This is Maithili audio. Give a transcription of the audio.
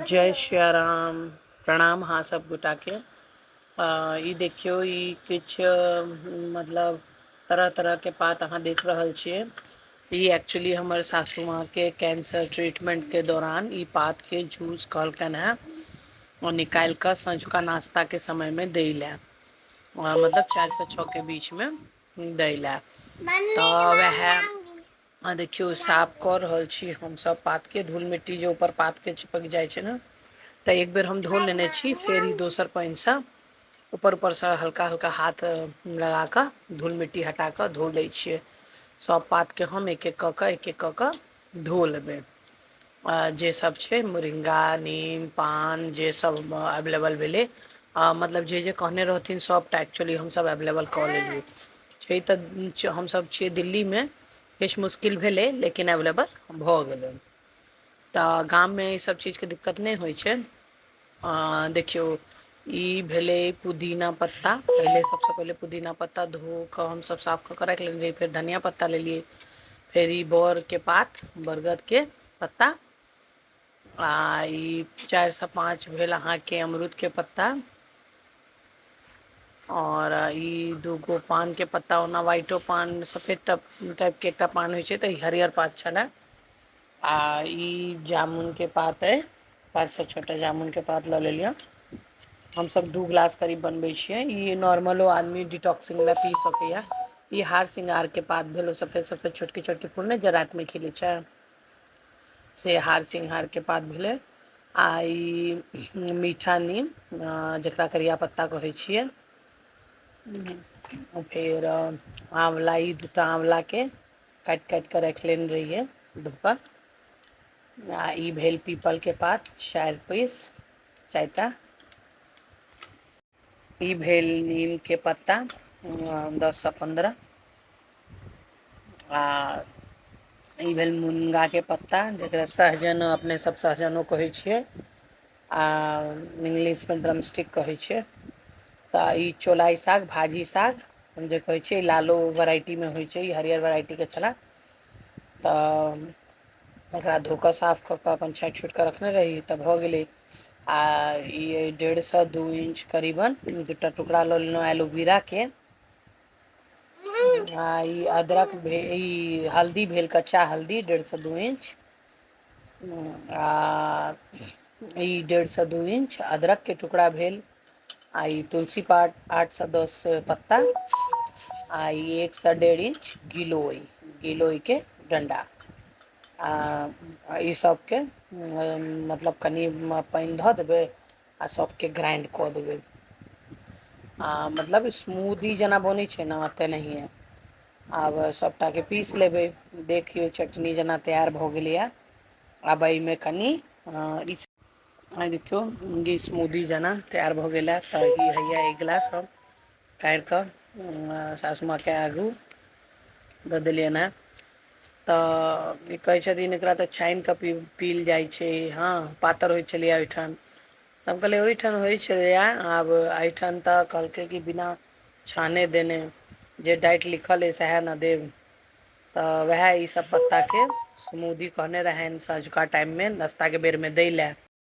जय सियाराम। प्रणाम अहाँ सब गोटाके। ई देखियौ, ई किछु मतलब तरह तरहके पात अहाँ देख रहल छियै। ई एक्चुअली हमर सासू माँके कैंसर ट्रीटमेंटके दौरान ई पातके जूस कहलकनि हेँ ओ निकालि कऽ सँझुका नाश्ताके समयमे दै लए, मतलब 4 से 6 के बीचमे दै लए। तऽ वएह देखियौ, साफ कऽ रहल छी हमसभ पातके। धूल मिट्टी जे ऊपर पातके चिपकि जाइ छै ने, तऽ एक बेर हम धो लेने छी। फेर ई दोसर पानिसँ ऊपर ऊपरसँ हल्का हल्का हाथ लगा कऽ धूल मिट्टी हटा कऽ धो लै छियै। सभ पातके हम एक एक कऽ कऽ, एक एक कऽ कऽ धो लेबै। जे सब छै, मोरिंगा, नीम, पान, जे सब एवेलेबल भेलै, मतलब जे जे कहने रहथिन सभटा एक्चुअली हमसभ एवेलेबल कऽ लेलियै। छै तऽ हमसभ छियै दिल्लीमे, किछु मुश्किल भेलै लेकिन एवेलेबल भऽ गेलै। तऽ गाममे ई सब चीजके दिक्कत नहि होइ छै। देखियौ, ई भेलै पुदीना पत्ता। पहिले सबसँ पहिले पुदीना पत्ता धो कऽ हमसभ साफ कऽ कऽ राखि लेने रहियै। फेर धनिया पत्ता लेलियै। फेर ई बड़के पात, बरगदके पत्ता। आ ई 4 से 5 भेल अहाँके अमरूदके पत्ता। आओर ई दूगो पानके पत्ता। ओना व्हाइटो पान, सफेद टाइपके एकटा पान होइ छै, तऽ ई हरियर पात छलै। आ ई जामुनके पात अइ। 5 से 6 टा जामुनके पात लऽ लेलियै। हमसभ 2 गिलास करीब बनबै छियै। ई नॉर्मलो आदमी डिटॉक्सिंग लए पी सकैए। ई हार सिंगारके पात भेल। ओ सफेद सफेद छोटकी छोटकी फूल नहि जे रातिमे खिलै छै, से हार सिंगारके पात भेलै। आ ई मीठा नीम, जकरा करिया पत्ता कहै छियै। फेर आँवला, ई दूटा आँवलाके काटि काटि कऽ राखि लेने रहियै धो कऽ। आ ई भेल पीपलके पात, 4 पीस, 4 टा। ई भेल नीमके पत्ता, 10 से 15। आ ई भेल मुनगाके पत्ता, जकरा सहजन, अपने सब सहजनो कहै छियै आ इंग्लिशमे ड्रमस्टिक कहै छियै। तऽ ई चौलाई साग, भाजी साग जे कहै छियै, लालो वेराइटीमे होइ छै। ई हरियर वेराइटीके छलै। तऽ एकरा धो कऽ, साफ कऽ कऽ, अपन छाँटि छुटि कऽ रखने रही, तऽ भऽ गेलै। आ ई 1.5 से 2 इंच करीबन दूटा टुकड़ा लऽ लेलहुँ एलोवेराके। आ ई अदरक भे ई हल्दी भेल, कच्चा हल्दी, 1.5 से 2 इंच। आ ई 1.5 से 2 इंच अदरकके टुकड़ा भेल। आ ई तुलसी पात, 8 से 10 पत्ता। आ ई 1 से 1.5 इंच गिलोय, गिलोयके डंडा। आ ई सबके मतलब कनि पानि धऽ देबै आ सबके ग्राइंड कऽ देबै। आ मतलब स्मूदी जेना बनै छै ने, तेनाहिए आब सभटाके पीस लेबै। देखियौ, चटनी जेना तैयार भऽ गेलैए। आब एहिमे कनि ई देखियौ, ई स्मूदी जेना तैयार भऽ गेल। तऽ ई हैया एक गिलास हम काढ़ि कऽ सासू माँके आगू दऽ देलियनि हेँ। तऽ ई कहै छथिन, एकरा तऽ छानि कऽ पील जाइ छै। हँ, पातर होइ छलैए ओहिठाम। हम कहलियै, ओहिठाम होइ छलैए, आब एहिठाम तऽ कहलकै कि बिना छाने देने जे डाइट लिखल अइ सएह ने देब। तऽ उएह ईसभ पत्ताके स्मूदी कहने रहनि सँझुका टाइममे नाश्ताके बेरमे दै लए।